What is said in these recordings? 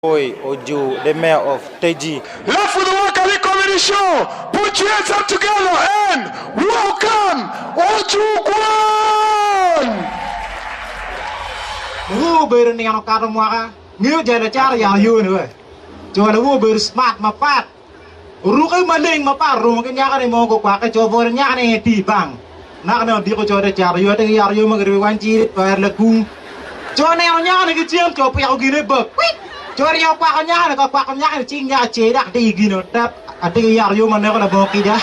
Oi Oju, the mayor of Teji. Love for the Wakali Comedy Show, put your hands up together and welcome Ojukwan! Luwo obedo nino okato mwaka, ngeyo jal acaro yamo yoni we. Co lawo obedo smart mapat, oruke maleng mapat oromo ki nyako ni mo gukwake co obolo nyako ni en ti bang. Naka ne odiko co te cato yo te ki yato yo ma kiribo wany ciri twero lakung. Co oneno nyako ni ki cen co opiko gine bak kwik. Co ryeko kwako nyako ni ka kwako nyako ni cing nyako ce dok diyo gine otep ati ki yato yo ma neko labongo kica.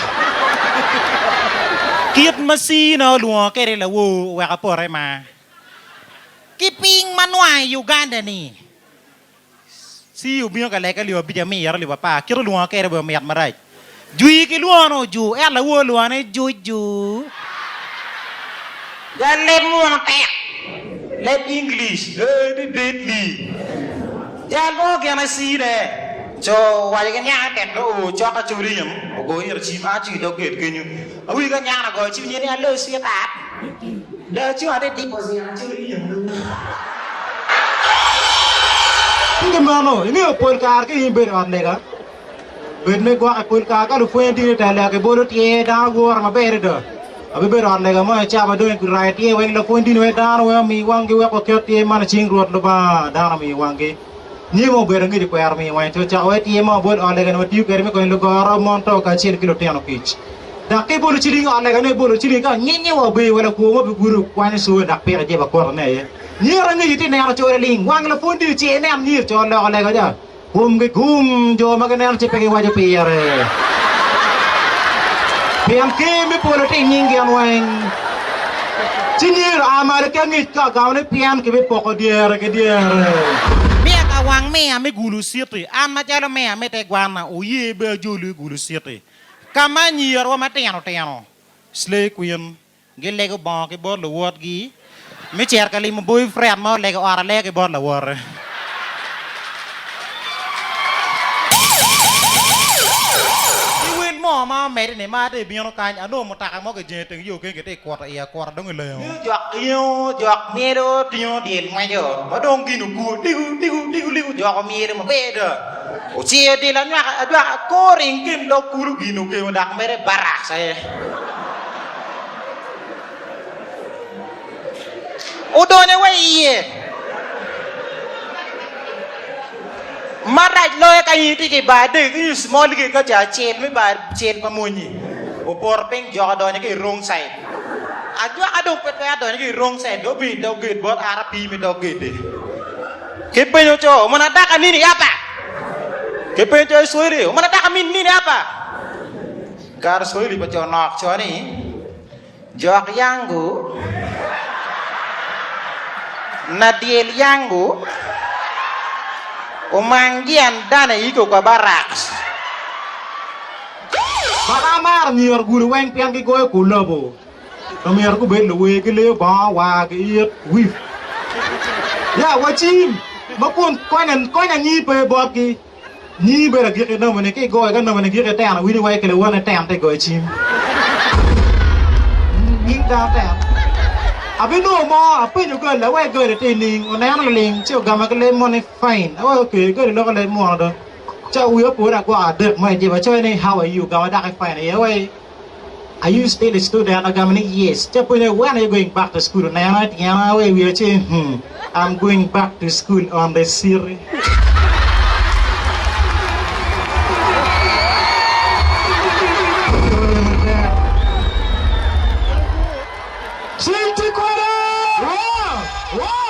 Kit ma cina olwongo kwede lawor oweko apote mar ki piny ma nwang i Uganda ni. Ci obino ka lege alip abic amiyo alip apar, kit olwonga kwede bene omit marac. Jwi kilwongo ni oju, ento lawor olwonga ni juju. Jal leb muno tek, leb English ee ni deadly. Jal mo gin acine, co owaco ki nyaka tek dong oo cok acoli in, ogo ira cim a ci i dog gate kenyo. Awinyo ka nyaka ogoyo cim nyen ni allo sweetheart. Dong acung ati deposit acoli in. Ki meno, ingeyo pol kare ka in ibedo i ot lega, bed me gwokke. Pol kare ka lupwonye dini te lega gibolo tyer, dano gure maber adada. Abibedo i ot lega mo i cawa ma dong girayo tyer weng lapwony dini wek dano weng omi wanggi wek waket tyer man i cing Rwot Lubanga. Dano omiyo wanggi. Nyim ma obedo angec okwero miyo wange ci ocako wek tyer mo bot ot lega-ni watiyo kwede me konyo lugoro, mon to kacel ki lutino kic. Dok ka ibolo ciling i ot lega-ni, ibolo ciling ka onyinye wa obeyo wa lakwo mo bigudo kwanyo coo dok piko ijebo akotone aye. Nyero angec itye neno coo liling, wang lapwony dini ci inen nyer coo loko lega ca. Gumgi gum jo ma gineno ci pe giwaco pire. Pien ker me polo tye i nying gin weng. Ci nyer oa malo ki angec ka ogamo ni pien kibipoko dyere ki dyere. Miya ka wang miya me Gulu City, an macalo miya me te gwanna oye be ajolu i Gulu City ka ma anyirawa matino tino, Slay Queen, Gilego bongo ki bot luwotgi me cito ka limo boyfriend ma olego ot alega ki bot lawote. Ki wel mo ma omedde ni ma atye bino kany anongo mutoka mo kijengo iteng yo keny kitye kuto iye akuta dong ilengo. Miyo jok ringo, jok myelo, tingo dyel ngweco ma dong gin okuo ligu ligu ligu ligu jok omyelo maber adada. Ociyo dyel anywaka ajwaka kor ring kem dog kulu gin okemo dok mere barrack aye. Odonyo wa iye marac loyo ka in itye ki bar dek inyo small gate ka ca cel me bar cel pa monyi opoto piny jok odonyo ki i wrong side ajwaka dong pe twero donyo ki i wrong side dong obino i dog gate bot RP me dog gate ki penyo co munataka nini hapa ki penyo co i Swahili munataka nini hapa Kare Swahili pa co nok co ni, Jok yangu na dyel yangu umangia ndani iko kwa barracks. Baka amaro myero gudi weng pien gigoyo kor lobo. Omyero gubed luwer, gileyo bongo, war, giit, wif. Ya wacim ma kun konya nyi pe botgi. Nyingi bedo agikki namoni, ka igoyo ka namoni gik iteno, winyo iwaco ki lawoti ni ten te goyo cim. Nying dano ten. Abinongo mo, apenyo gali, awaco gali iti nining, oneno liling, ci ogama ki leb mo ni fine. Awaco okay, gali loko leb muno do. Ca wiya opo ni agwoko adek mo i jeba, acoyo ni how are you, ogama dok i fine aye, awaci are you still a student, ogamo ni yes. Ci apenyo when are you going back to school, onena tyena awaco i wiya ci hmm, I'm going back to school on the city. Cing tye kwede! Wow! Wow!